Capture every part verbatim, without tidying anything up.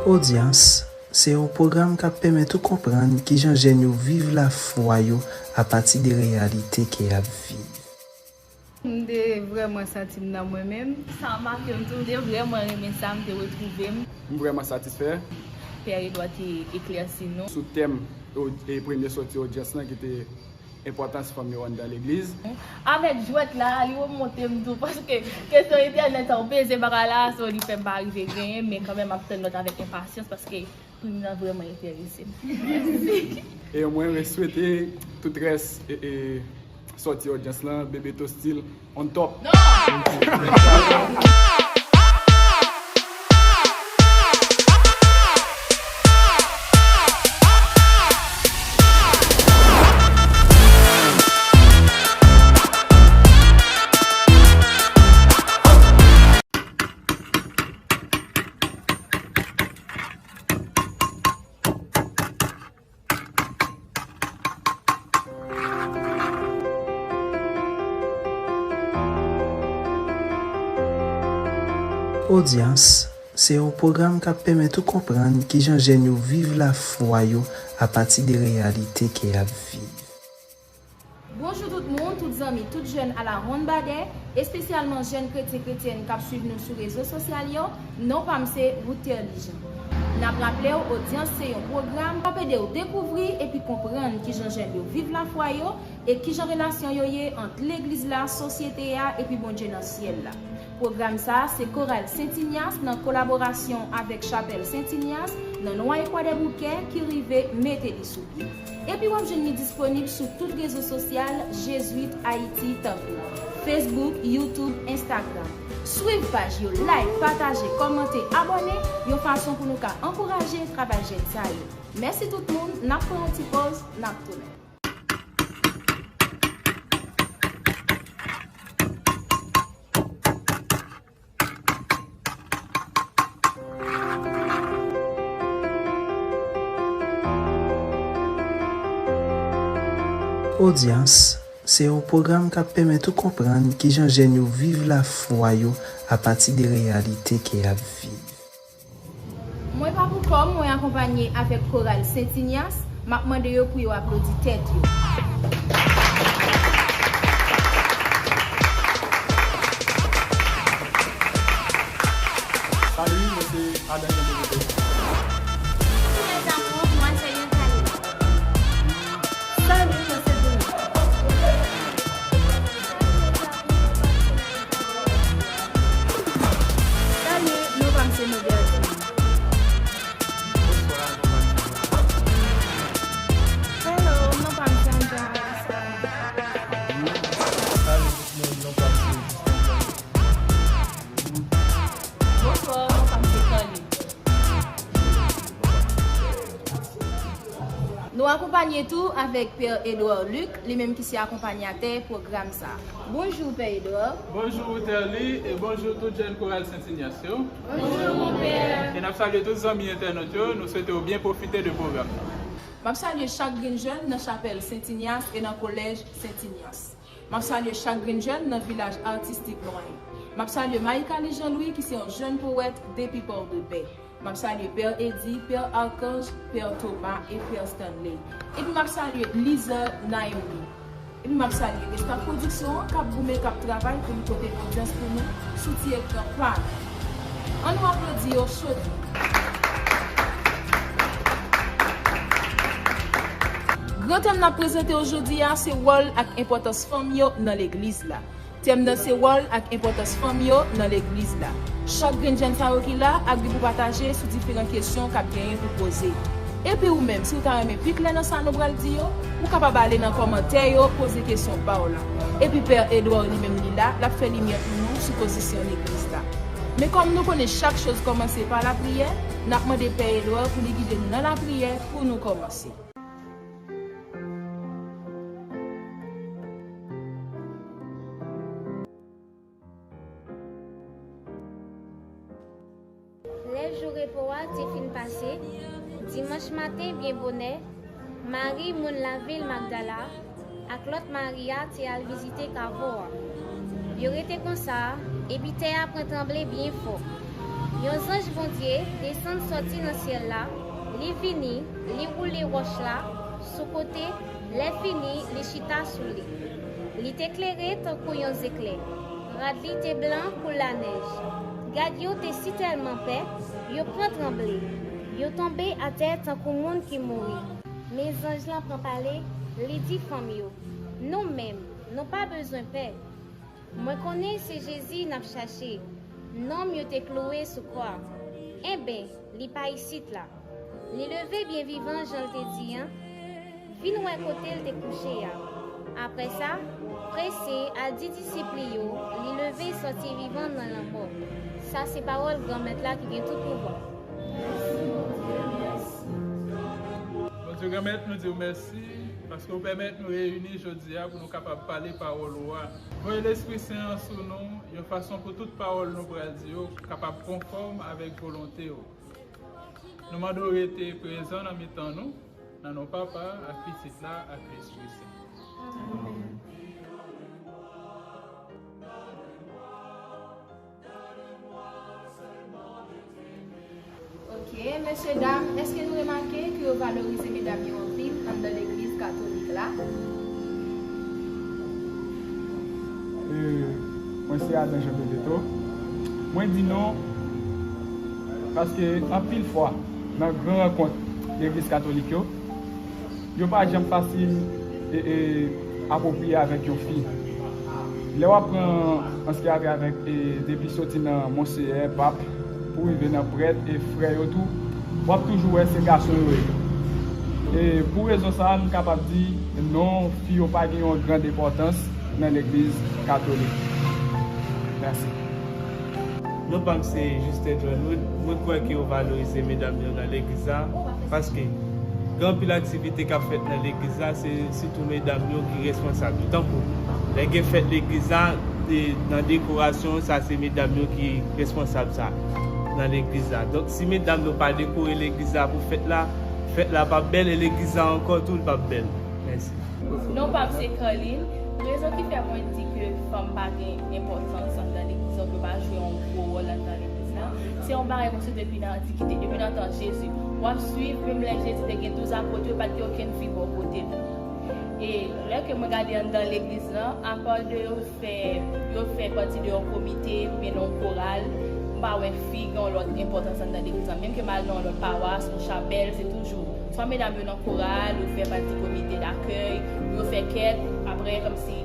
Odyans, se yon pwogram k ap pèmèt ou konprann kijan jèn yo viv lafwa yo apati de reyalite ke y ap viv. M te vrèman santi m nan mwen menm. Sa make m tou, m te vrèman renmen sa, m te retwouve m. M vrèman satisfè. Pè Edouard te eklèsi nou. Sou tèm, o-, e premye sòti odyans lan ki te enpòtans fanm yo anndan legliz. Avèk jwèt la, li remonte m tou, paske kesyon entènèt sa, ou peze bagay la, so li fè m pa rive genyen, men kanmenm m ap tann lòt avèk enpasyans, paske prim nan vrèman enterese m. Mèsi. E mwen swete tout rès, e, e, sòti odyans lan, Bebeto Style on top. Odyans, se yon pwogram k ap pèmèt ou konprann kijan jèn yo viv lafwa yo apati de reyalite ke y ap viv. Bonjou tout moun, tout zanmi, tout jèn a la Ronn Badè, espesyalman jèn kretyen kretyèn k ap swiv nou sou rezo sosyal yo, non pa m se Ruth Terly Jean. N ap raple w, Odyans se yon pwogram k ap ede w dekouvri epi konprann kijan jèn yo viv lafwa yo e kijan relasyon yo ye ant legliz la, sosyete a epi Bondye nan syèl la. Pwogram sa a se Koral Sent Inyas nan kolaborasyon avèk Chapèl Sent Inyas nan Nwaye Kwadèboukè ki rive mete li sou pye. Epi w ap jwenn li disponib sou tout rezo sosyal Jezwit Ayiti, tankou Facebook, YouTube, Instagram. Swiv paj yo, like, pataje, kòmante, abòne, yon fason pou nou ka ankouraje travay jèn sa yo. Mèsi tout moun, n ap pran yon ti pòz, n ap tounen. Odyans, se yon pwogram k ap pèmèt ou konprann kijan jèn yo viv lafwa yo apati de reyalite ke y ap viv. Mwen pa pou kò m, mwen akonpanye avèk Koral Sent Inyas. M ap mande yo pou yo aplodi tèt yo. Salut, mwen se Adan Jean Benito. Bonjour mes amours, moi c'est Yann Khalil. Salut, mwen se Dominique. Salut, non pa m se Nobertine. Bonswa, non pa m se Hello, non pa m se Andrea Alessa. Salut tout moun, non pa m se Justin Blanc. Bonswa, non pa m se Carly. Nou akonpanye tou avèk Pè Edouard Luc, li menm ki se akonpanyatè pwogram sa. Bonjou, Pè Edouard. Bonjou, Terly, e bonjou tout jèn Koral Sent Inyas yo. Bonjou, mon pè. E n ap salye tout zanmi entènot yo, nou swete yo byen pwofite de pwogram nan. M ap salye chak grenn jèn nan Chapèl Sent Inyas e nan Kolèj Sent Inyas. M ap salye chak grenn jèn nan Vilaj Atistik Nwaye. M ap salye Marie-Caly Jean Louis, ki se yon jèn powèt depi Pòdepè. M ap salye Pè Eddy, Pè Archange, Pè Thomas e Pè Stanley. Epi m ap salye Liza Naimni. Epi m ap salye estaf pwodiksyon an k ap goumen, k ap travay pou li pote odyans pou nou sou ti ekran pa nou. Ann nou aplodi yo cho. Gran tèm n ap prezante w jodi a se wòl ak enpòtans fanm yo nan legliz la. Tèm nan se wòl ak enpòtans fanm yo nan legliz la. Chak grenn jèn sa yo ki la ap gen pou pataje sou diferan kesyon k ap genyen pou poze. Epi ou menm, si w ta renmen pi klè nan sa nou pral di yo, ou kapab ale nan kòmantè yo, poze kesyon pa w la. Epi Pè Edouard li menm li la, l ap fè limyè pou nou sou pozisyon legliz la. Men kòm nou konnen chak choz kòmanse pa lapriyè, n ap mande Pè Edouard pou li gide nou nan lapriyè pou nou kòmanse. Lè jou repo a te fin pase, dimanch maten byen bonè, Mari, moun lavil Magdala, ak lòt Mari a te al vizite kavo a. Yo rete konsa, epi tè a pran tranble byen fò. Yon zanj Bondye desann sòti nan syèl la, li vini, li woule wòch la sou kote, lèfini, li chita sou li. Li te klere tankou yon zeklè, rad li te blan kou lanèj. Gad yo te sitèlman pè, yo pran tranble, yo tonbe atè tankou moun ki mouri. Men zanj lan pran pale, li di fanm yo, nou menm, nou pa bezwen pè. Mwen konnen se Jezi n ap chache, nonm yo te klouwe sou kwa. Enben, li pa isit la. Li leve byen vivan jan l te di an. Vin wè kote l te kouche a. Apre sa, prese al di disip li yo, li leve sòti vivan nan lanmò. Sa se pawòl Granmèt la ki gen tout pouvwa. Bondye Granmèt, nou di w mèsi paske w pèmèt nou reyini jodi a pou nou kapab pale pawòl ou a. Voye Lespri Sen an sou nou yon fason pou tout pawòl nou pral di yo kapab konfòm avèk volonte w. Nou mande w rete prezan nan mitan nou, nan non Papa, ak Pitit la, ak Lespri Sen. Amèn. Ok, mesye dam, èske nou remake ke yo valorize medam yo anpil anndan legliz katolik la? E, mwen se Adan Jean Bebeto. Mwen di non, paske anpil fwa, nan gran rankont legliz katolik yo, yo pa janm fasil e, e, apwopriye avèk yon fi. Lè w ap pran ansyave avèk, e, depi soti nan monseyè, pap, pou rive nan prèt e frè yo tou, w ap toujou wè se gason yo ye. E pou rezon sa a, m kapab di non, fi yo pa gen yon grand enpòtans nan legliz katolik. Mèsi. Non pa m se Justin Johnwood. Mwen kwè ke yo valorize medam yo nan legliz la, paske gen anpil aktivite k ap fèt nan legliz la, se sitou medam yo ki responsab yo. Tankou lè gen fèt legliz la, nan dekorasyon, sa se medam yo ki responsab sa nan legliz la. Donk si medam yo pa dekore legliz la pou fèt la, fèt la p ap bèl e legliz la ankò tou l p ap bèl. Mèsi. Non pa m se Carline. Rezon ki fè mwen di ke fanm pa gen enpòtans anndan legliz la, ke yo pa jwe yon gwo wòl anndan legliz la, se yon bagay konsa depi nan antikite, depi nan tan Jezi. W ap swiv, menm lè Jezi te gen douz apot yo, pa t gen okenn fi bò kote l. E lè ke mwen gade anndan legliz lan, apa de yo fè, yo fè pati de yon komite oubyen nan yon koral, m pa wè fi gen yon lòt enpòtans anndan legliz lan. Menm ke m al nan yon lòt pawas, yon chapèl, se toujou swa medam yo nan koral, yo fè pati komite dakèy, yo fè kèt, apre kòmsi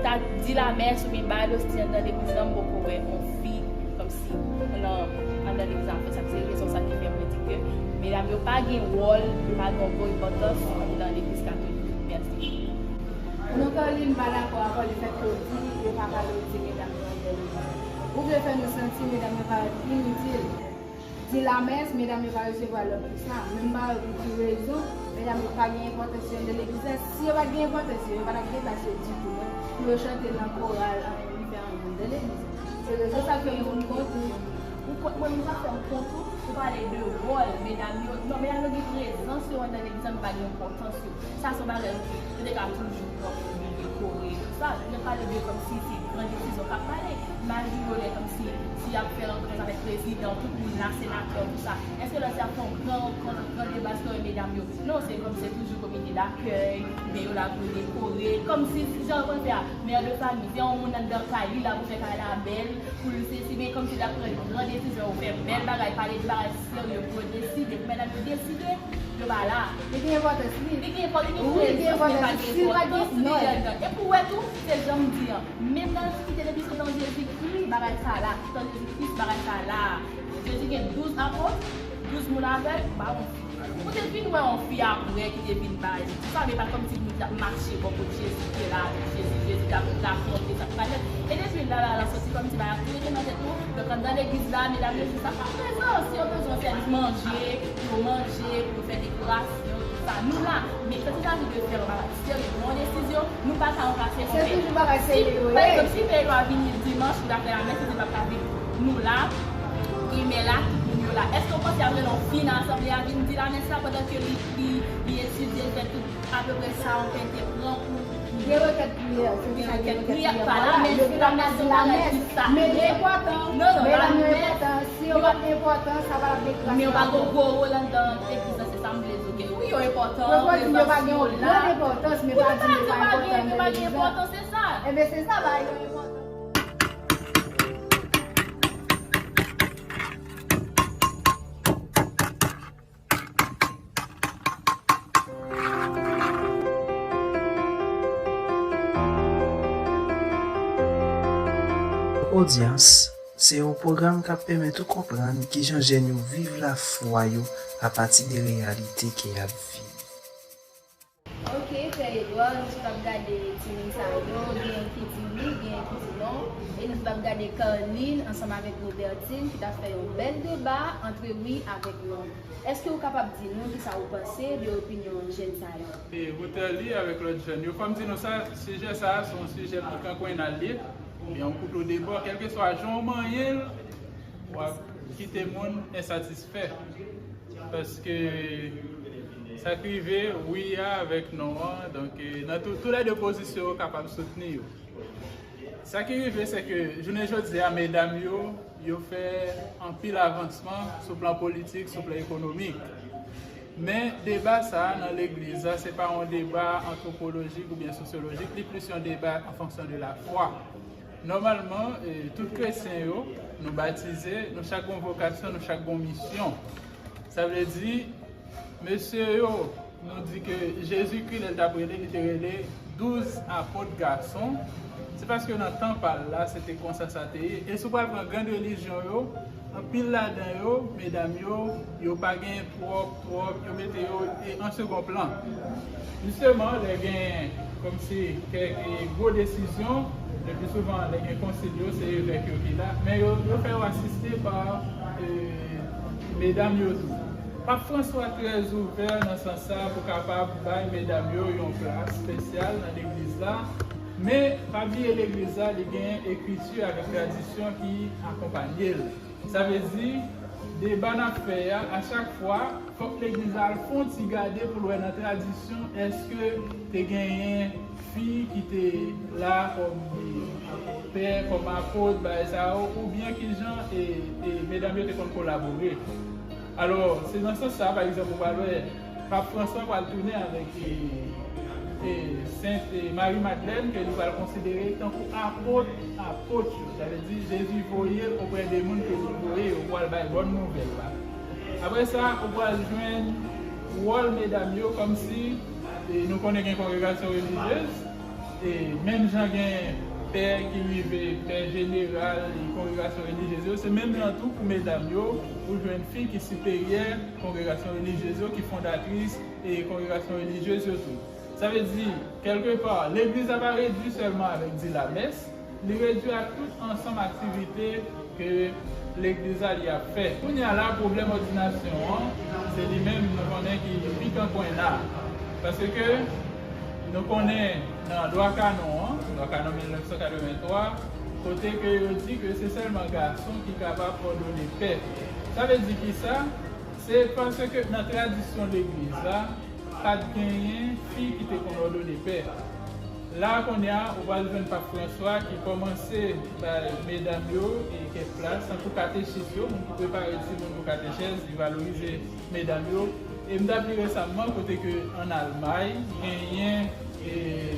ta di lamès oubyen bay losti anndan legliz lan, m poko wè yon fi kòmsi nan anndan legliz lan ap fè sa. Se rezon sa ki fè mwen di ke medam yo pa gen wòl, yo pa gen yon gwo enpòtans anndan legliz katolik. Mèsi. Non, Carline pa dakò avè w lefèt ke w di yo pa valorize medam yo anndan legliz. Ou vle fè nou santi medam yo parèt initil. Di lamès, medam yo pa resevwa lòd pou sa. Men m pa wè pou ki rezon medam yo pa gen enpòtans yo anndan legliz la. Si yo pa t gen enpòtans yo, yo pa t ap gen plas yo ditou non, pou yo chante nan koral, anfen, diferan moun de legliz. Se rezon sa k fè m di m kontre. Ou kwè mwen menm sa fè m kont ou, ou pale de wòl medam yo. Non, medam yo gen prezans yo anndan legliz la, men pa gen enpòtans yo. Sa se yon bagay yo te ka toujou pran pou yo dekore e tout sa. Yo pale de kòmsi se gran desizyon k ap pale. Imajine w lè kòmsi si y ap fè rankont avèk prezidan, tout moun la, senatè, tout sa. Èske lè se ap fè yon gran rankont, yon gran deba sou medam yo? Non, se kòm se toujou komite dakèy, men yo la pou yo dekore. Kòmsi, jan yo konn fè a, mè de fanmi, se yon moun anndan kay li la pou fè kay la bèl, pou l sesi, men kòmsi l ap pran gran desizyon, yo fè bèl bagay, pale de bagay serye pou yo deside, pou medam yo deside, yo pa la. Li gen enpòtans li. Li gen enpòtans, li gen prezans, men pa gen enpòtans li anndan. Epi w wè tou, se jan m di an, menm nan antikite depi sou tan Jezikri, bagay sa la, sou tan Jezikri, bagay sa la. Jezi gen douz apot, douz moun avè l, pa yon fi. Ou te vin wè yon fi apre ki te vin bay. Sa vle pa kòmsi moun t ap mache bò kot Jezi, ki te la avèk Jezi, Jezi t ap rakonte sa k pral fèt. E depi l la, la, la soti kòmsi bagay ap rete nan tèt nou. Donk, anndan legliz la, medam yo jis ap prezan. Si yo bezwen sèvis manje, pou yo manje, pou yo fè dekorasyon, tout sa, nou la. Men, kantizavi de fè yon bagay serye, pran yon desizyon, nou pa ka, nou ka fè yon fè. Se toujou bagay serye yo ye. Pa egzanp, si pè yo a vini dimanch pou ta fè lamès, se pa ka vin. Nou la, gen mè la, tout moun yo La, èske w panse y ap rele yon fi nan asanble a vin di lamès la pandan ke li, li, li etidye, l fè tout apeprè sa yon pè te pran pou. Gen rekèt priyè, se pou sa gen rekèt priyè. Pa lamès, lamès se yon bagay ki sakre. Men li enpòtan. Non, non, medam yo enpòtan. Si yo pa t enpòtan, sa pa t ap deklase. Men yo pa gen yon gwo wòl anndan legliz la, se sa m vle di w. Wi, yo enpòtan. Yo pa di yo pa gen yon gran enpòtans, men pa di yo pa enpòtan nan legliz la. Enben, se sa, bagay yo enpòtan. Odyans, se yon pwogram k ap pèmèt ou konprann kijan jèn yo viv lafwa yo apati de reyalite ke y ap viv. Ok, Pè Edouard, nou sot ap gade timoun sa yo, genyen ki di wi, genyen ki di non. E nou sot ap gade Carline ansanm avèk Robertine ki t ap fè yon bèl deba antre wi avèk non. Èske ou kapab di nou kisa ou panse de opinyon jèn sa yo? E Routerly avèk lòt jèn yo, fò m di nou sa, sijè sa a se yon sijè pikan kwenna l ye, e yon kouto de bò, kèlkeswa jan w manyen l, w ap kite moun ensatisfè. Paske sa k rive, wi a avèk non an, donk nan tou, toulède pozisyon yo kapab soutni yo. Sa ki rive, se ke jounen jodi a, medam yo, yo fè anpil avansman sou plan politik, sou plan ekonomik. Men deba sa a nan legliz la, se pa yon deba antwopolojik oubyen sosyolojik, li plis yon deba an fonksyon de lafwa. Nòmalman, tout kretyen yo, nou batize, nou chak gen yon vokasyon, nou chak gen yon misyon. Sa vle di, mesye yo, nou di ke Jezikri, lè l t ap rele, li te rele douz apot gason. Se paske nan tan pa l la, se te konsa sa te ye. E si w pral pran grann relijyon yo, anpil ladan yo, medam yo, yo pa gen twòp, twòp, yo mete yo an segon plan. Jisteman, lè gen kòmsi kèk gwo desizyon, le pli souvan, lè gen konsil yo, se evèk yo ki la, men yo, yo fè yo asiste pa medam yo tou. Pap Franswa trè ouvè nan sans sa pou kapab bay medam yo yon plas espesyal nan legliz la, men pa bliye legliz la li gen ekriti avèk tradisyon ki akonpanye l. Sa vle di, deba n ap fè a, a chak fwa, fòk legliz la al fon ti gade pou l wè nan tradisyon èske te genyen fi ki te la kòm pè, kòm apot, bagay sa yo, oubyen kijan e, e medam yo te konn kolabore. Alò, se nan sans sa, pa egzanp, ou pral wè Pap Franswa pral tounen avèk e, e, Sent e, Mari Madlèn ke li pral konsidere tankou apot apot yo. Sa vle di Jezi voye l oprè de moun ke li voye yo pou al bay bòn nouvèl la. Apre sa, ou pral jwenn wòl medam yo kòmsi e, nou konnen gen kongregasyon relijyez, e, menm jan gen pè ki rive, pè jeneral e kongregasyon relijyez yo, se menm jan tou pou medam yo, ou jwenn fi ki siperyè kongregasyon relijyez yo, ki fondatris e kongregasyon relijyez yo tou. Sa vle di, kèlkepa, legliz la pa redui sèlman avèk di lamès, li redui ak tout ansanm aktivite ke legliz la li ap fè. Kounye a la, pwoblèm òdinasyon an, se li menm nou konnen ki pikan kwenna. Paske nou konnen nan lwa kanon an, lwa kanon mil nèf san katrevenntwa, kote ke yo di ke se sèlman gason ki kapab òdone pè. Sa vle di kisa? Se paske nan tradisyon legliz la, pa t genyen fi ki te konn òdone pè. La a kounye a, ou pral jwenn Pap Franswa ki kòmanse bay medam yo e kèk plas, tankou katechis yo, moun ki prepare timoun pou katechèz, li valorize medam yo. E m t ap li resamman kote ke ann Almay, genyen e,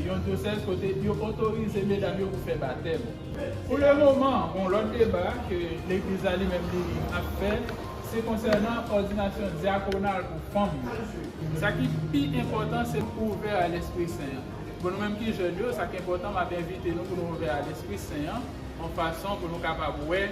yon dyosèz kote yo otorize medam yo pou fè batèm. Pou le moman, gon lòt deba ke legliz la li menm li ap fè, se konsènan òdinasyon dyakonal pou fanm yo. Sa ki pi enpòtan, se ouvè a Lespri Sen an. Bon, nou menm ki jèn yo, sa ki enpòtan, m ap envite nou pou nou ouvè a Lespri Sen an, yon fason pou nou kapab wè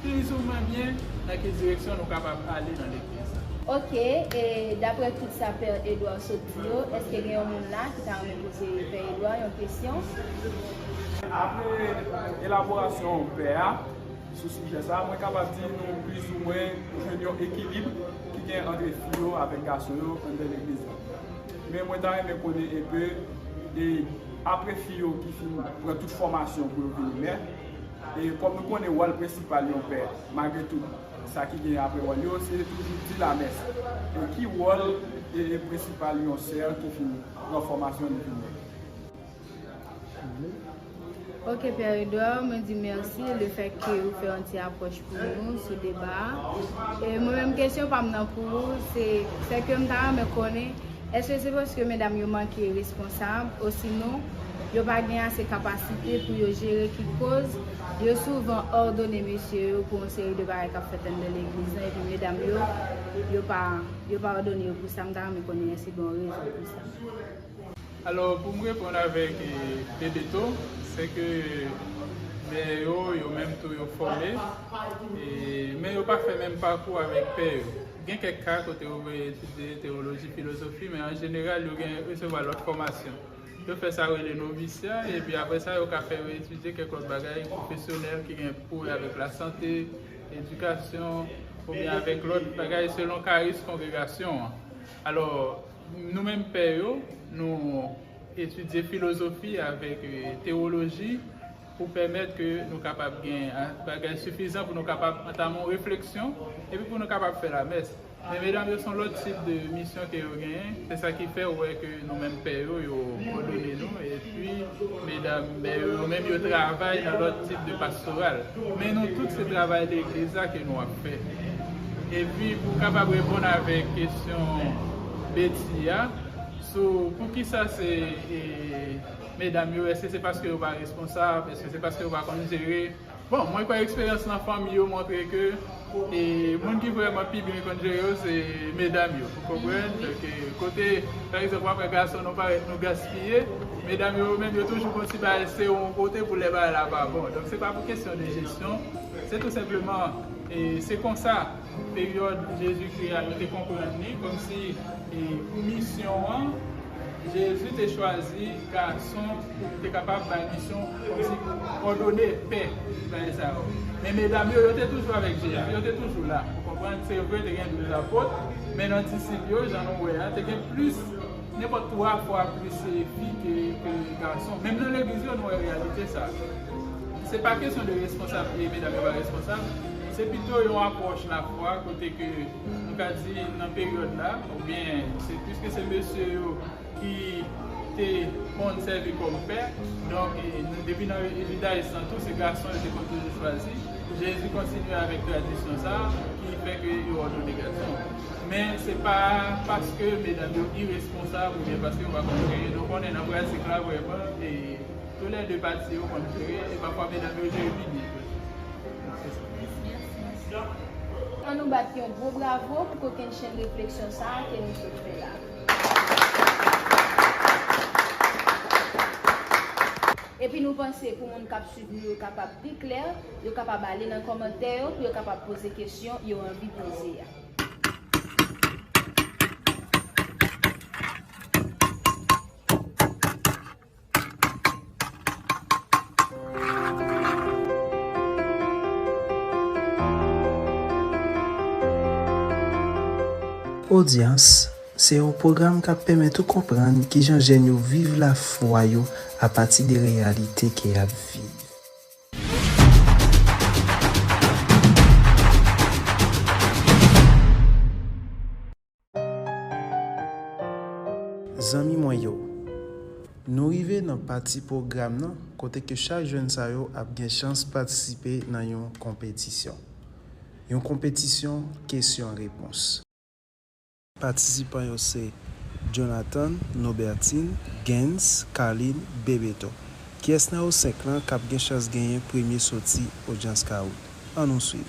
plizoumwen byen nan ki direksyon nou kapab ale nan legliz la. Ok, e daprè tout sa Pè Edouard sot di yo, èske gen yon moun la ki ta renmen poze Pè Edouard yon kesyon? Apre elaborasyon Pè a, sou sijè sa a, mwen kapab di nou plizoumwen jwenn yon ekilib ki gen ant fi yo avèk gason yo anndan legliz la. Men mwen ta renmen konnen enpe, e apre fi yo ki fin pran tout fòmasyon pou yo vini mè, e kòm nou konnen wòl prensipal yon pè, malgre tout, Sa ki gen apre wòl yo, se toujou di lamès. E ki wòl e, e prensipal yon sè ki fin pran fòmasyon li vin gen? Ok, Pierre Edouard, mwen di mèsi le fèt ke ou fè yon ti apwòch pou nou sou deba a. E mwen menm, kesyon pa m nan pou ou, se, se ke m ta renmen konnen, èske se paske medam yo manke responsab, osinon yo pa gen ase kapasite pou yo jere ki koz yo souvan òdone mesye yo pou yon seri de bagay k ap fèt anndan legliz lan, epi medam yo, yo pa, yo pa òdone yo pou sa? M ta renmen konnen èske gen yon rezon pou sa. Alò, pou m reponn avèk, eh, Bebeto, se ke mè yo, yo menm tou yo fòme, eh, men yo pa fè menm pakou avèk pè yo. Gen kèk ka kote yo vle etidye teyoloji, filozofi, men an jeneral, yo gen resevwa lòt fòmasyon. Yo fè sa yo rele novisya, epi apre sa, yo ka fè yo etidye kèk lòt bagay pwofesyonèl ki gen pou wè avèk lasante, edikasyon, oubyen avèk lòt bagay selon karis kongregasyon an. Alò, nou menm pè yo, nou etidye filozofi avèk, eh, teyoloji pou pèmèt ke nou kapab gen, ah, bagay sifizan pou nou kapab antame yon refleksyon epi pou nou kapab fè lamès. Men medam yo se yon lòt tip de misyon ke yo genyen. Se sa ki fè ou wè ke nou menm pè yo, yo òdone nou, epi medam, men yo, yo menm yo travay nan lòt tip de pastoral. Men nou tout se travay legliz la ke nou ap fè. Epi pou kapab reponn avèk kesyon Betty a, sou poukisa se, e, medam yo, èske se paske yo pa responsab, èske se paske yo pa konn jere? Bon, mwen kwè eksperyans nan fanmi yo montre ke, e, moun ki vrèman pi byen konn jere yo se medam yo, ou konprann? Donk, e, kote, pa egzanp, w ap wè gason nou parèt nou gaspiye, medam yo menm yo toujou gon ti bagay sere yon kote pou lè bagay la pa bon. Donk, se pa pou kesyon de jesyon, se tou senpleman, e, se konsa peryòd Jezikri a, nou te konprann li kòmsi, e, pou misyon an, Jezi te chwazi gason pou li te kapab bay misyon, kòmsi pou òdone pè bagay sa yo. Men medam yo, yo te toujou avèk Jezi, yo te toujou la. Ou konprann? Se vre, te gen douz apot, men nan disip yo, jan nou wè a, te gen plis, nenpòt twa fwa plis, e, fi ke, ke gason. Menm nan legliz yo, nou wè reyalite sa. Se pa kesyon de responsab, e medam yo pa responsab, se pito yon apwòch lafwa kote ke nou ka di nan peryòd la, oubyen se piske se mesye yo ki te konn sèvi kòm pè, donk, e, nou, depi nan jidayis lan tou, se gason yo te konn toujou chwazi. Jezi kontinye avèk tradisyon sa a, ki fè ke yo òdone gason. Men se pa paske medam yo iresponsab oubyen paske yo pa konn jere. Nou konnen nan pratik la vrèman, e, toulède pati yo konn jere, e pafwa medam yo jere pi byen. An nou bat yon gwo bravo pou kokennchenn refleksyon sa a ke nou sot fè la. Epi nou panse pou moun k ap swiv nou yo kapab pi klè, yo kapab ale nan kòmantè yo pou yo kapab poze kesyon yo anvi poze a. Odyans, se yon pwogram k ap pèmèt ou konprann kijan jèn yo viv lafwa yo apati de reyalite ke y ap viv. Zanmi mwen yo, nou rive nan pati pwogram nan kote ke chak jèn sa yo ap gen chans patisipe nan yon konpetisyon. Yon konpetisyon kesyon repons. Patisipan yo se Jonathan, Nobertine, Gens, Carline, Bebeto. Kiyès nan yo senk lan k ap gen chans genyen premye soti Odyans Kawout? Ann nou swiv.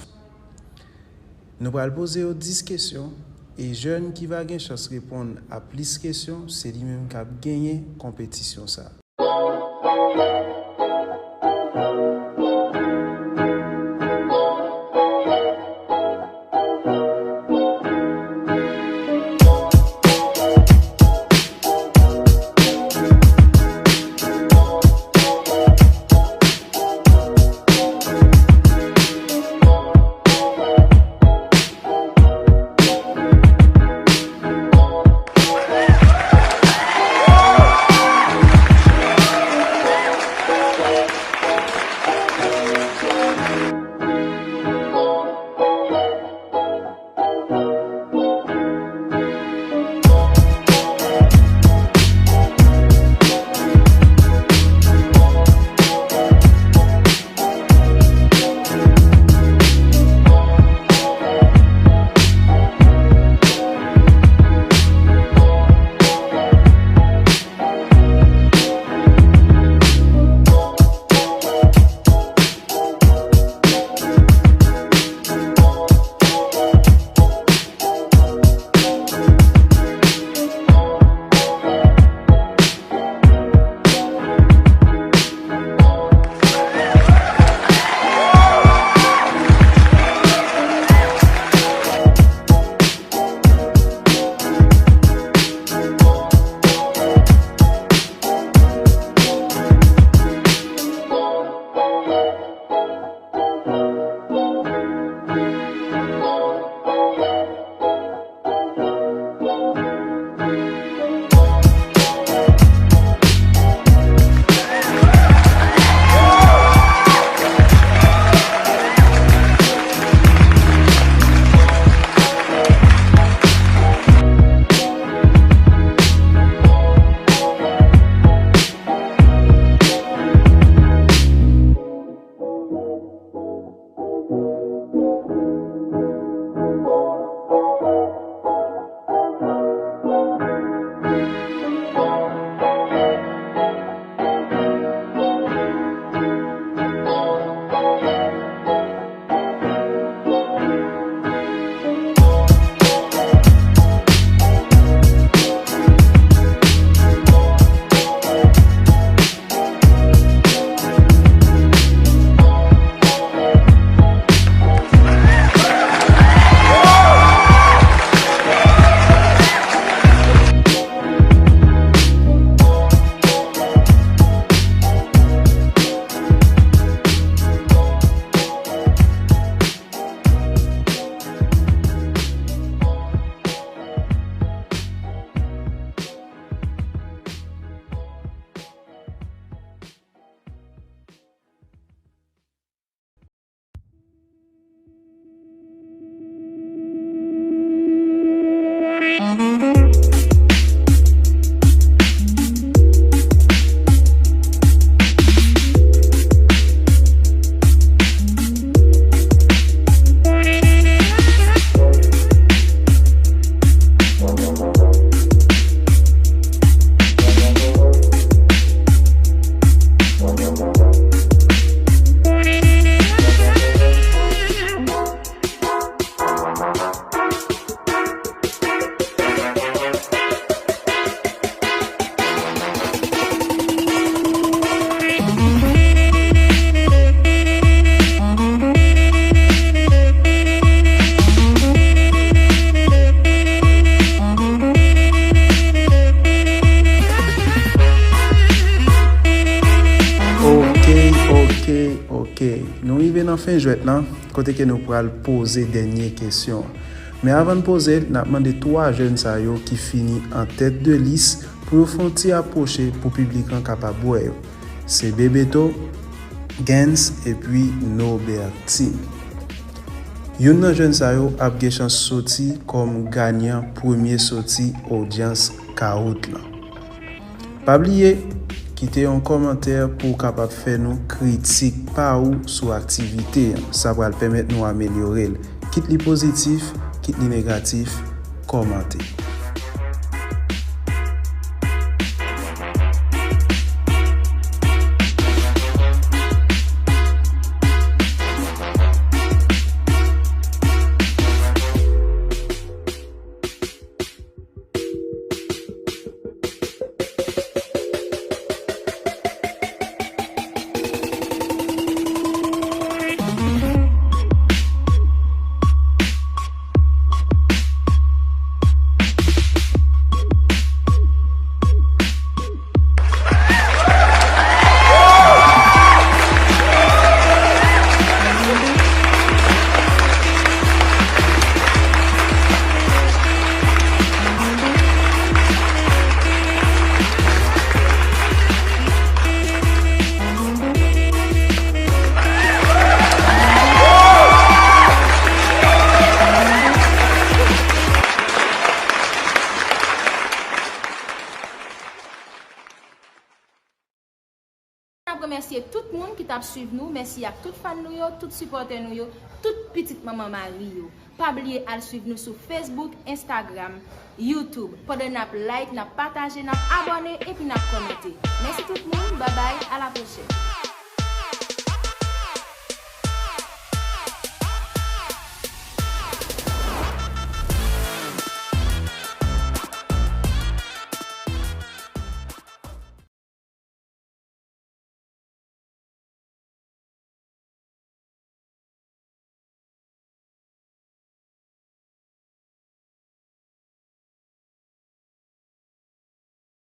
Nou pral poze yo dis kesyon, e jèn ki va gen chans reponn a plis kesyon, se li menm k ap genyen konpetisyon sa. Ok, ok, ok. Nou rive nan fen jwèt lan, kote ke nou pral poze dènye kesyon an. Men avan n poze l, n ap mande twa jèn sa yo ki fini an tèt de lis pou yo fè yon ti apwoche pou piblik lan kapab wè yo. Se Bebeto, Gens epi Nobertine. Youn nan jèn sa yo ap gen chans soti kòm ganyan premye soti odyans Kawout lan. Pa bliye, kite yon kòmantè pou w kapab fè nou kritik pa ou sou aktivite an. Sa pral pèmèt nou amelyore l. Kit li pozitif, kit li negatif, kòmante. N ap remèsye tout moun ki t ap swiv nou. Mèsi ak tout fan nou yo, tout sipòtè nou yo, tout pitit manman Mari yo. Pa bliye al swiv nou sou Facebook, Instagram, YouTube. Pandan n ap like, n ap pataje, n ap abòne epi n ap kòmante. Mèsi tout moun, babay, a la pwochèn.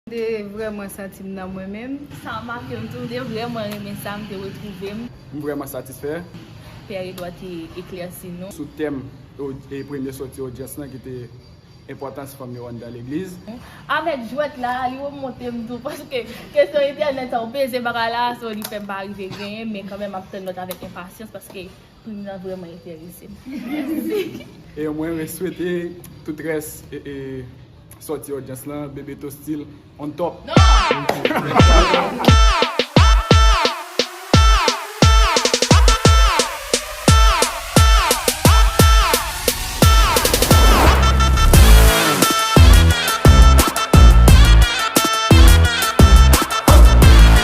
M te vrèman santi m nan mwen menm. Sa make m tou, m te vrèman renmen sa, m te retwouve m. M vrèman satisfè. Pè Edouard te eklèsi nou. Sou tèm, o-, e premye soti odyans lan ki te enpòtans fanm yo anndan legliz. Avèk jwèt la, li remonte m tou, paske kesyon entènèt sa, ou peze bagay la, so li fè m pa rive genyen, men kanmenm m ap tann lòt avèk enpasyans, paske prim nan vrèman enterese m. Mèsi. E mwen swete tout rès, e, e, sòti odyans lan, Bebeto still on top. Non!